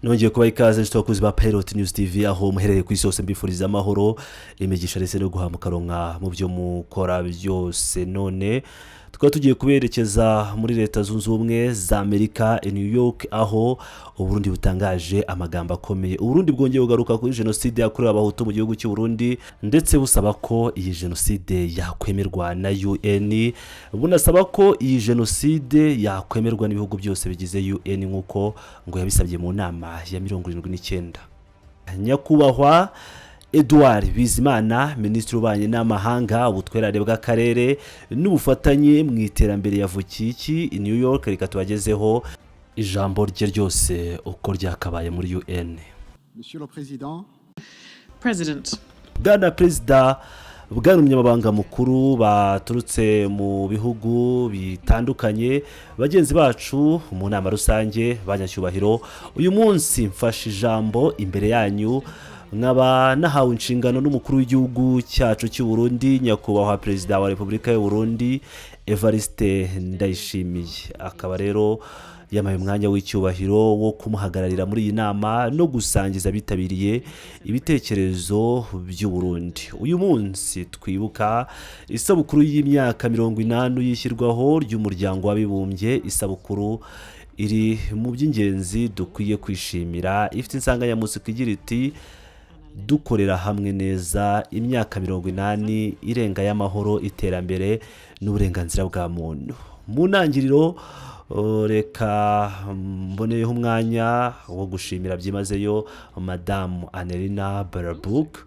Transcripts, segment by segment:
Nongeye kubaha ikaze, inshuti bakunzi ba Pilot News TV, aho muherereye ku isi hose. Mbifuriza amahoro, imigisha ndetse no guhaha mukaronka mu byo mukora byose. None tukaba tugiye kuberekeza muri Leta Zunze Ubumwe za Amerika, i New York, aho Uburundi butangaje amagambo akomeye. Uburundi bwongeye kugaruka kuri jenoside yakorewe Abahutu mu gihugu cy'u Burundi, ndetse busaba ko iyi jenoside yakwemerwa na UN, bunasaba ko iyi jenoside yakwemerwa n'ibihugu byose bigize UN, nk'uko ngo yabisabye mu nama ya 79. Nyakubahwa Edouard Bizimana, Minisitiri w'Ububanyi n'Amahanga, Ubutwererane bw'Akarere n'Ubufatanye mu Iterambere, yavukiye iki i New York. Reka tubagezeho ijambo rye ryose uko ryakabaye muri UN. Monsieur le Président, President, Bwana Perezida, bwana Umunyamabanga Mukuru, baturutse mu bihugu bitandukanye, bagenzi bacu mu nama rusange, banyacyubahiro, uyu munsi mfashe ijambo imbere yanyu nkaba nahawe inshingano n'umukuru w'igihugu cyacu cy'u Burundi, Nyakubahwa Perezida wa Repubulika y'u Burundi Evariste Ndayishimiye. Akaba rero yampaye umwanya w'icyubahiro wo kumuhagararira muri iyi nama no gusangiza abitabiriye ibitekerezo by'u Burundi. Uyu munsi twibuka isabukuru y'imyaka 80 y'ishyirwaho ry'Umuryango w'Abibumbye, isabukuru iri mu by'ingenzi dukwiye kwishimira, ifite insanganyamatsiko igira iti: "Dukorera hamwe neza, imyaka 80 irenga y'amahoro, iterambere n'uburenganzira bwa muntu." Mu ntangiriro, reka mboneyeho umwanya wo gushimira byimazeyo Madamu Annalena Baerbock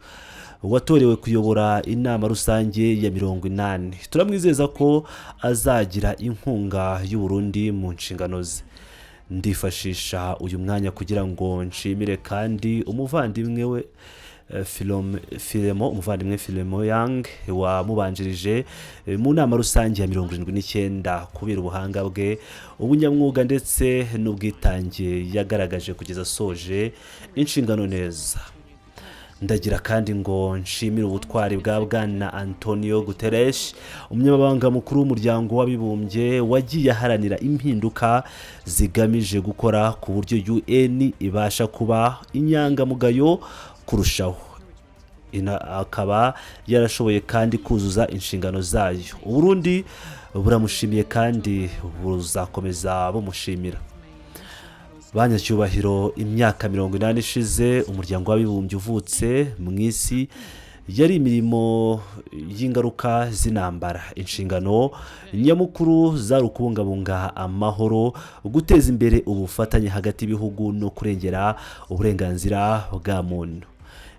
watorewe kuyobora inama rusange ya 80. Turamwizeza ko azagira inkunga y'Uburundi mu nshingano ze. Ndifashisha uyu mwanya kugira ngo nshimire kandi umuvandimwe we Filemo, umuvandimwe Filemo Yang wamubanjirije mu nama rusange ya 79, kubera ubuhanga bwe, ubunyamwuga ndetse n'ubwitange yagaragaje kugeza asoje inshingano neza. Ndagira kandi ngo nshimire ubutwari bwa Bwana Antonio Guterres, Umunyamabanga Mukuru w'Umuryango w'Abibumbye, wagiye aharanira impinduka zigamije gukora ku buryo UN ibasha kuba inyangamugayo kurushaho. Akaba yarashoboye kandi kuzuza inshingano zayo. Uburundi buramushimiye kandi buzakomeza bumushimira. Banyacyubahiro, imyaka 80 ishize Umuryango w'Abibumbye uvutse, mu isi yari imirimo y'ingaruka z'intambara. Inshingano nyamukuru zari ukubungabunga amahoro, guteza imbere ubufatanye hagati y'ibihugu no kurengera uburenganzira bwa muntu.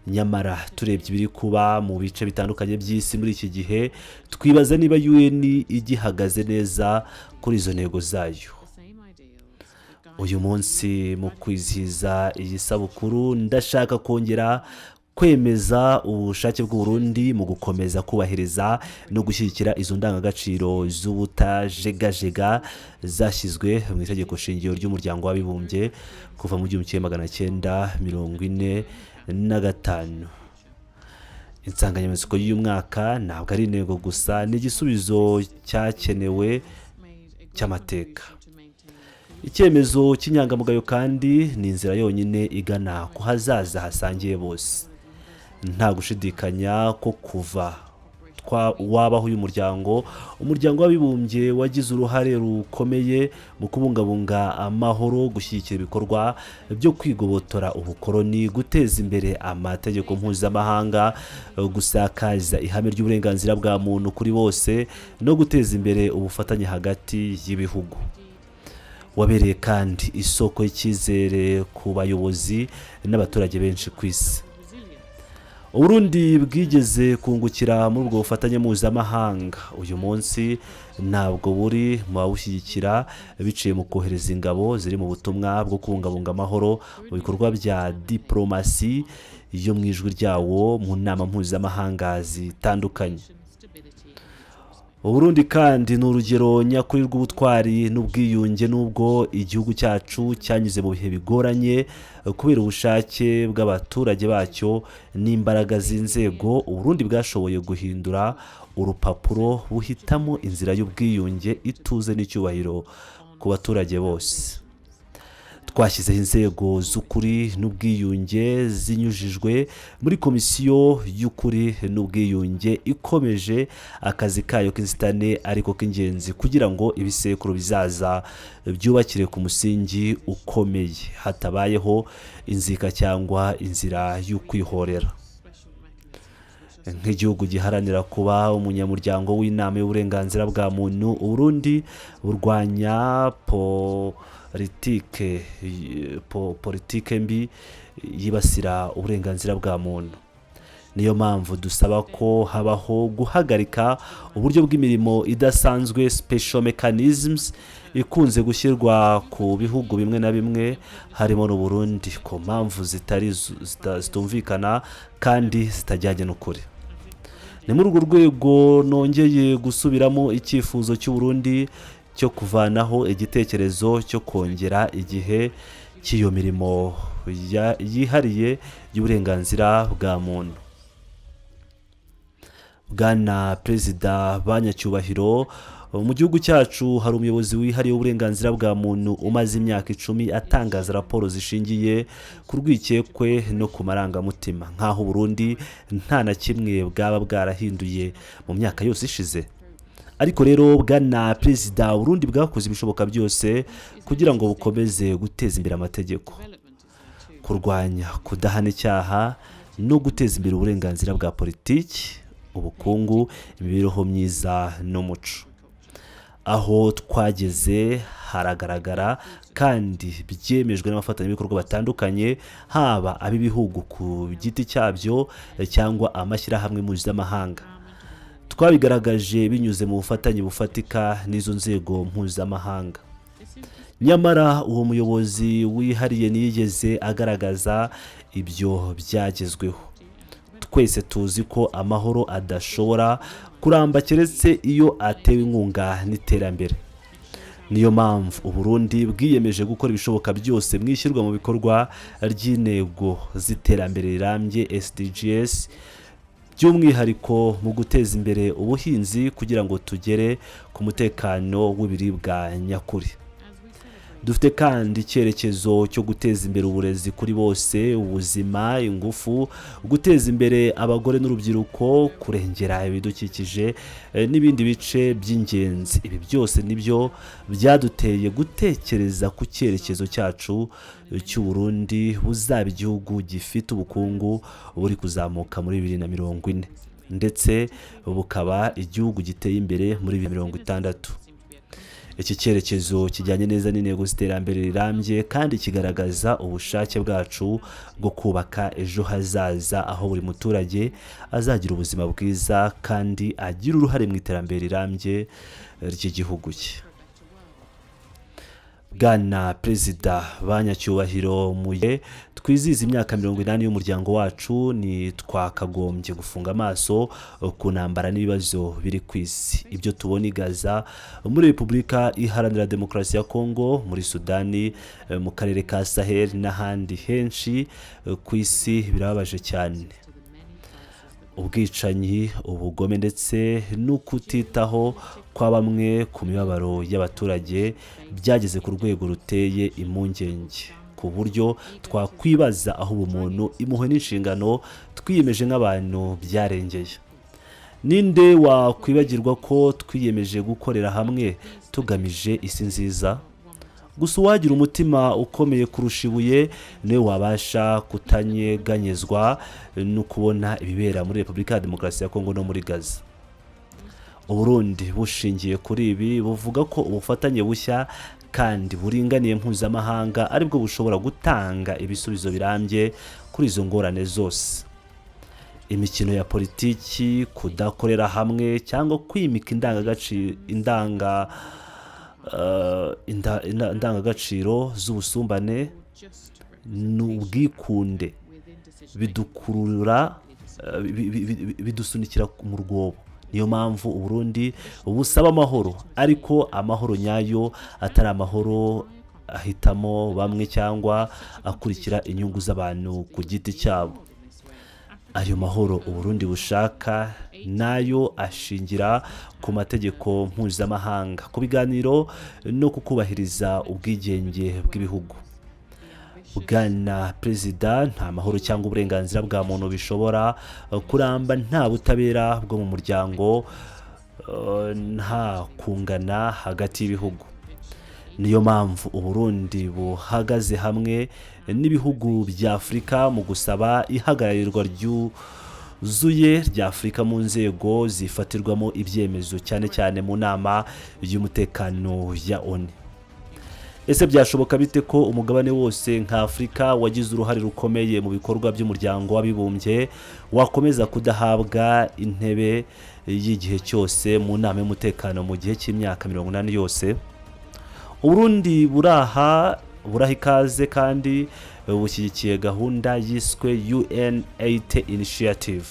Nyamara turebye ibiri kuba mu bice bitandukanye by'isi muri iki gihe, twibaza niba UN igihagaze neza kuri izo ntego zayo. Uyu munsi, mu kwizihiza iyi sabukuru, ndashaka kongera kwemeza ubushake bw'Uburundi mu gukomeza kubahiriza no gushyigikira izo ndangagaciro z'ubutajegajega zashyizwe mu itegeko shingiro ry'Umuryango w'Abibumbye kuva mu 1945. Insanganyamatsiko y'uyu mwaka ntabwo ari intego gusa, ni igisubizo cyakenewe cy'amateka, icyemezo cy'inyangamugayo, kandi ni inzira yonyine igana ku hazaza hasangiye bose. Nta gushidikanya ko kuva wabaho uyu muryango, Umuryango w'Abibumbye wagize uruhare rukomeye mu kubungabunga amahoro, gushyigikira ibikorwa byo kwigobotora ubukoloni, guteza imbere amategeko mpuzamahanga, gusakaza ihame ry'uburenganzira bwa muntu kuri bose no guteza imbere ubufatanye hagati y'ibihugu. Wabereye kandi isoko y'icyizere ku bayobozi n'abaturage benshi ku isi. Uburundi bwigeze kungukira muri ubwo bufatanye mpuzamahanga. Uyu munsi ntabwo buri mu bawushyigikira biciye mu kohereza ingabo ziri mu butumwa bwo kubungabunga amahoro, mu bikorwa bya diporomasi yo mu ijwi ryawo mu nama mpuzamahanga zitandukanye. Uburundi kandi ni urugero nyakuri rw'ubutwari n'ubwiyunge. N'ubwo igihugu cyacu cyanyuze mu bihe bigoranye, kubera ubushake bw'abaturage bacyo n'imbaraga z'inzego, Uburundi bwashoboye guhindura urupapuro, buhitamo inzira y'ubwiyunge, ituze n'icyubahiro ku baturage bose. Twashyizeho inzego z'ukuri n'ubwiyunge zinyujijwe muri Komisiyo y'Ukuri n'Ubwiyunge, ikomeje akazi kayo k'inzitane ariko k'ingenzi, kugira ngo ibisekuru bizaza byubakire ku musingi ukomeye, hatabayeho inzika cyangwa inzira y'ukwihorera. Nk'igihugu giharanira kuba umunyamuryango w'Inama y'Uburenganzira bwa Muntu, Uburundi burwanya politike mbi yibasira uburenganzira bwa muntu. Niyo mpamvu dusaba ko habaho guhagarika uburyo bw'imirimo idasanzwe, special mechanisms, ikunze gushyirwa ku bihugu bimwe na bimwe, harimo n'Uburundi, ku mpamvu zitari zitumvikana kandi zitajyanye n'ukuri. Ni muri urwo rwego nongeye gusubiramo icyifuzo cy'Uburundi cyo kuvanaho igitekerezo cyo kongera igihe cy'iyo mirimo yihariye y'uburenganzira bwa muntu. Bwana Perezida, banyacyubahiro, mu gihugu cyacu hari umuyobozi wihariye w'uburenganzira bwa muntu umaze imyaka 10 atangaza raporo zishingiye ku rwikekwe no ku marangamutima, nk'aho Burundi nta na kimwe bwaba bwarahinduye mu myaka yose ishize. Ariko rero, bwana Perezida, Burundi bwakoze ibishoboka byose kugira ngo bukomeze guteza imbere amategeko, kurwanya kudahana icyaha no guteza imbere uburenganzira bwa politiki, ubukungu, imibereho myiza n'umuco. Aho twageze haragaragara kandi byemejwe n'abafatanyabikorwa batandukanye, haba ab'ibihugu ku giti cyabyo cyangwa amashyirahamwe mpuzamahanga. Twabigaragaje binyuze mu bufatanye bufatika n'izo nzego mpuzamahanga. Nyamara uwo muyobozi wihariye ntiyigeze agaragaza ibyo byagezweho. Twese tuzi ko amahoro adashobora kuramba keretse iyo atewe inkunga n'iterambere. Niyo mpamvu Uburundi bwiyemeje gukora ibishoboka byose mu ishyirwa mu bikorwa ry'intego z'iterambere rirambye, SDGs, by'umwihariko mu guteza imbere ubuhinzi, kugira ngo tugere ku mutekano w'ibiribwa nyakuri. Dufite kandi icyerekezo cyo guteza imbere uburezi kuri bose, ubuzima, ingufu, guteza imbere abagore n'urubyiruko, kurengera ibidukikije n'ibindi bice by'ingenzi. Ibi byose nibyo byaduteye gutekereza ku cyerekezo cyacu cy'Uburundi buzaba igihugu gifite ubukungu buri kuzamuka muri 2040, ndetse bukaba igihugu giteye imbere muri 2060. Iki cyerekezo kijyanye neza n'intego z'iterambere rirambye kandi kigaragaza ubushake bwacu bwo kubaka ejo hazaza aho buri muturage azagira ubuzima bwiza kandi agira uruhare mu iterambere rirambye ry'igihugu cye. Bwana Perezida, banyacyubahiro, mu gihe twizihiza imyaka 80 y'umuryango wacu, ntitwakagombye gufunga amaso ku ntambara n'ibibazo biri ku isi. Ibyo tubona i Gaza, muri Repubulika Iharanira Demokarasi ya Kongo, muri Sudani, mu karere ka Sahel n'ahandi henshi ku isi birababaje cyane. Ubwicanyi, ubugome ndetse no kutitaho kwa bamwe ku mibabaro y'abaturage byageze ku rwego ruteye impungenge, ku buryo twakwibaza aho ubumuntu, impuhwe n'inshingano twiyemeje nk'abantu byarengeye. Ninde wakwibagirwa ko twiyemeje gukorera hamwe tugamije isi nziza? Gusa uwagira umutima ukomeye kurusha ibuye niwe wabasha kutanyeganyezwa no kubona ibibera muri Repubulika ya Demokarasi ya Kongo no muri Gaza. Uburundi bushingiye kuri ibi buvuga ko ubufatanye bushya kandi buringaniye mpuzamahanga aribwo bushobora gutanga ibisubizo birambye kuri izo ngorane zose. Imikino ya politiki, kudakorera hamwe cyangwa kwimika indangagaciro z'ubusumbane n'ubwikunde bidukurura, bidusunikira mu rwobo. Niyo mpamvu Uburundi busaba amahoro, ariko amahoro nyayo atari amahoro ahitamo bamwe cyangwa akurikira inyungu z'abantu ku giti cyabo. Ayo mahoro Uburundi bushaka nayo ashingira ku mategeko mpuzamahanga, ku biganiro no kukubahiriza ubwigenge bw'ibihugu. Bwana Perezida, nta mahoro cyangwa uburenganzira bwa muntu bishobora kuramba nta butabera bwo mu muryango, nta kungana hagati y'ibihugu. Niyo mpamvu Uburundi buhagaze hamwe n'ibihugu bya Afurika mu gusaba ihagararirwa ryuzuye rya Afurika mu nzego zifatirwamo ibyemezo, cyane cyane mu Nama y'Umutekano ya ONU. Ese byashoboka bite ko umugabane wose nka Afurika, wagize uruhare rukomeye mu bikorwa by'Umuryango w'Abibumbye, wakomeza kudahabwa intebe y'igihe cyose mu Nama y'Umutekano mu gihe cy'imyaka 80 yose? Uburundi buraha ikaze kandi bushyigikiye gahunda yiswe UN8 Initiative,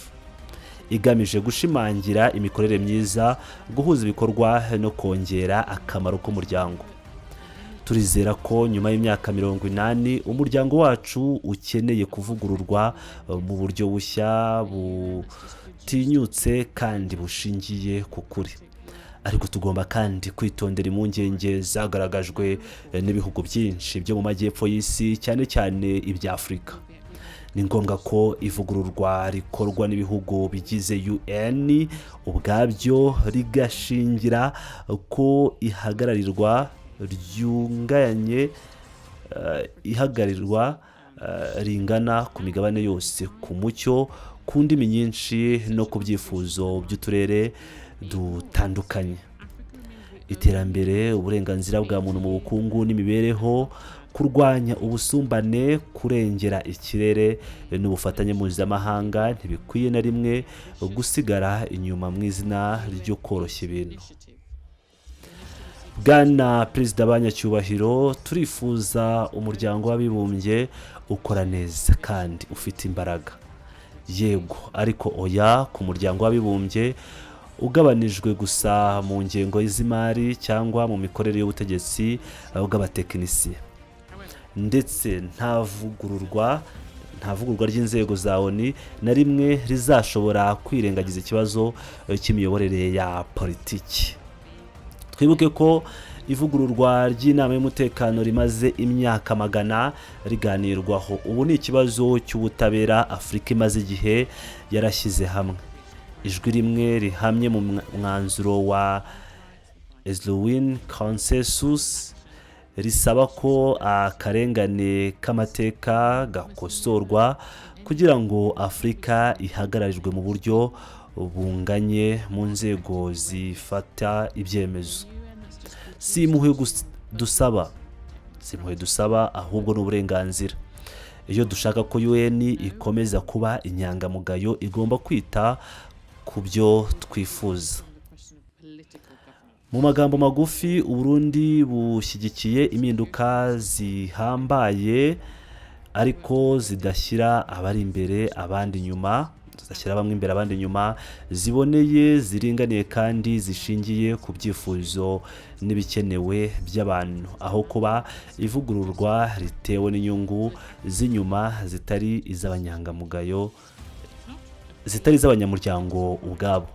igamije gushimangira imikorere myiza, guhuza ibikorwa no kongera akamaro k'umuryango. Turizera ko nyuma y'imyaka 80 umuryango wacu ukeneye kuvugururwa mu buryo bushya, butinyutse kandi bushingiye ku kuri. Ariko tugomba kandi kwitondera impungenge zagaragajwe n'ibihugu byinshi byo mu majyepfo y'isi, cyane cyane ibya Afurika. Ni ngombwa ko ivugururwa rikorwa n'ibihugu bigize UN ubwabyo, rigashingira ko ihagararirwa ryunganye, ihagararirwa ringana ku migabane yose, ku mucyo, ku ndimi nyinshi no ku byifuzo by'uturere dutandukanye. Iterambere, uburenganzira bwa muntu mu bukungu n'imibereho, kurwanya ubusumbane, kurengera ikirere n'ubufatanye mpuzamahanga ntibikwiye na rimwe gusigara inyuma mu izina ryo koroshya ibintu. Bwana Perezida, banyacyubahiro, turifuza Umuryango w'Abibumbye ukora neza kandi ufite imbaraga, yego, ariko oya ku Muryango w'Abibumbye ugabanijwe gusa mu ngengo z'imari cyangwa mu mikorere y'ubutegetsi bw'abatekinisiye. Ndetse nta vugururwa ry'inzego za ONU na rimwe rizashobora kwirengagiza ikibazo cy'imiyoborere ya politiki. Twibuke ko ivugururwa ry'Inama y'Umutekano rimaze imyaka magana riganirwaho. Ubu ni ikibazo cy'ubutabera. Afurika imaze igihe yarashyize hamwe ijwi rimwe rihamye mu mwanzuro wa Aylesbury Consensus, risaba ko akarengane k'amateka gakosorwa kugira ngo Afurika ihagararirwe mu buryo bunganye mu nzego zifata ibyemezo. Si impuhwe dusaba, si impuhwe dusaba, ahubwo ni uburenganzira. Iyo dushaka ko UN ikomeza kuba inyangamugayo, igomba kwita ku byo twifuza. Mu magambo magufi, Uburundi bushyigikiye impinduka zihambaye ariko zidashyira abari imbere abandi inyuma, zidashyira bamwe imbere abandi inyuma, ziboneye, ziringaniye kandi zishingiye ku byifuzo n'ibikenewe by'abantu, aho kuba ivugururwa ritewe n'inyungu z'inyuma zitari iz'abanyangamugayo, zitari iz'abanyamuryango ubwabo.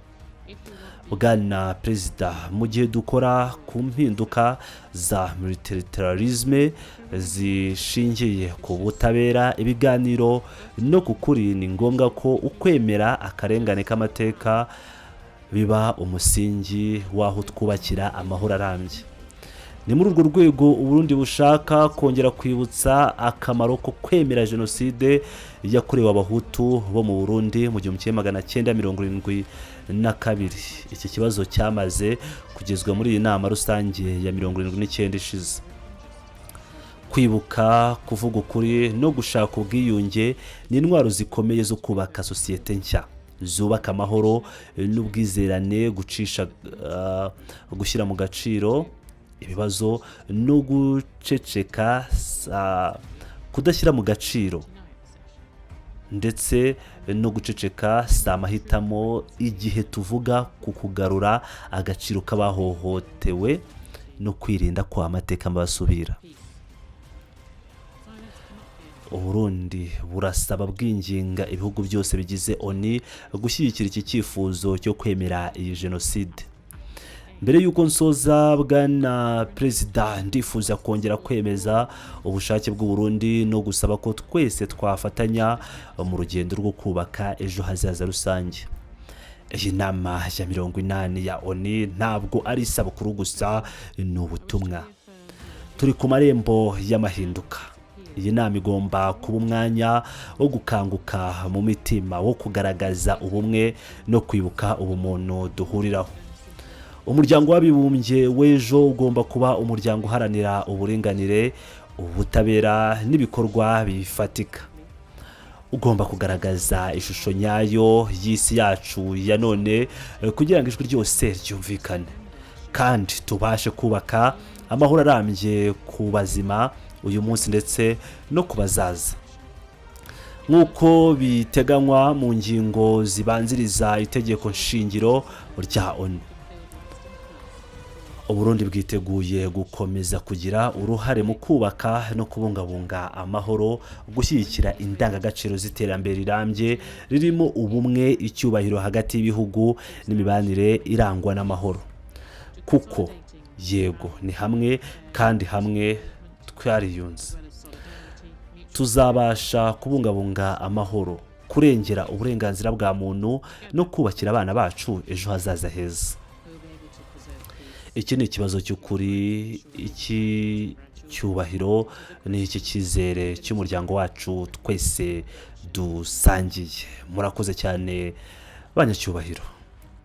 Bwana Perezida, mu gihe dukora ku mpinduka za multilateralisme zishingiye ku butabera, ibiganiro no ku kuri, ni ngombwa ko ukwemera akarengane k'amateka biba umusingi w'aho twubakira amahoro arambye. Ni muri urwo rwego Uburundi bushaka kongera kwibutsa akamaro ko kwemera Jenoside yakorewe Abahutu bo mu Burundi mu 1972. Iki kibazo cyamaze kugezwa muri iyi nama rusange ya 79 ishize. Kwibuka, kuvuga ukuri no gushaka ubwiyunge ni intwaro zikomeye zo kubaka sosiyete nshya zubaka amahoro n'ubwizerane. Gucisha, gushyira mu gaciro ibibazo no guceceka, kudashyira mu gaciro ndetse no guceceka si amahitamo igihe tuvuga ku kugarura agaciro k'abahohotewe no kwirinda ko amateka mbasubira. Uburundi burasaba bwinginga ibihugu byose bigize ONU gushyigikira iki cyifuzo cyo kwemera iyi jenoside. Mbere y'uko nsoza, bwana Perezida, ndifuza kongera kwemeza ubushake bw'u Burundi no gusaba ko twese twafatanya mu rugendo rwo kubaka ejo hazaza rusange. Iyi nama ya 80 ya ONU ntabwo ari isabukuru gusa, ni ubutumwa. Turi ku marembo y'amahinduka. Iyi nama igomba kuba umwanya wo gukanguka mu mitima, wo kugaragaza ubumwe no kwibuka ubumuntu duhuriraho. Umuryango w'Abibumbye w'ejo ugomba kuba umuryango uharanira uburinganire, ubutabera n'ibikorwa bifatika. Ugomba kugaragaza ishusho nyayo y'isi yacu ya none kugira ngo ijwi ryose ryumvikane kandi tubashe kubaka amahoro arambye ku bazima uyu munsi ndetse no ku bazaza, nk'uko biteganywa mu ngingo zibanziriza itegeko nshingiro rya ONU. Uburundi bwiteguye gukomeza kugira uruhare mu kubaka no kubungabunga amahoro, gushyigikira indangagaciro z'iterambere rirambye ririmo ubumwe, icyubahiro hagati y'ibihugu n'imibanire irangwa n'amahoro, kuko yego ni hamwe kandi hamwe twariyunze tuzabasha kubungabunga amahoro, kurengera uburenganzira bwa muntu no kubakira abana bacu ejo hazaza heza. Iki ni ikibazo cy'ukuri, iki cyubahiro ni iki cyizere cy'umuryango wacu twese dusangiye. Murakoze cyane, banyacyubahiro.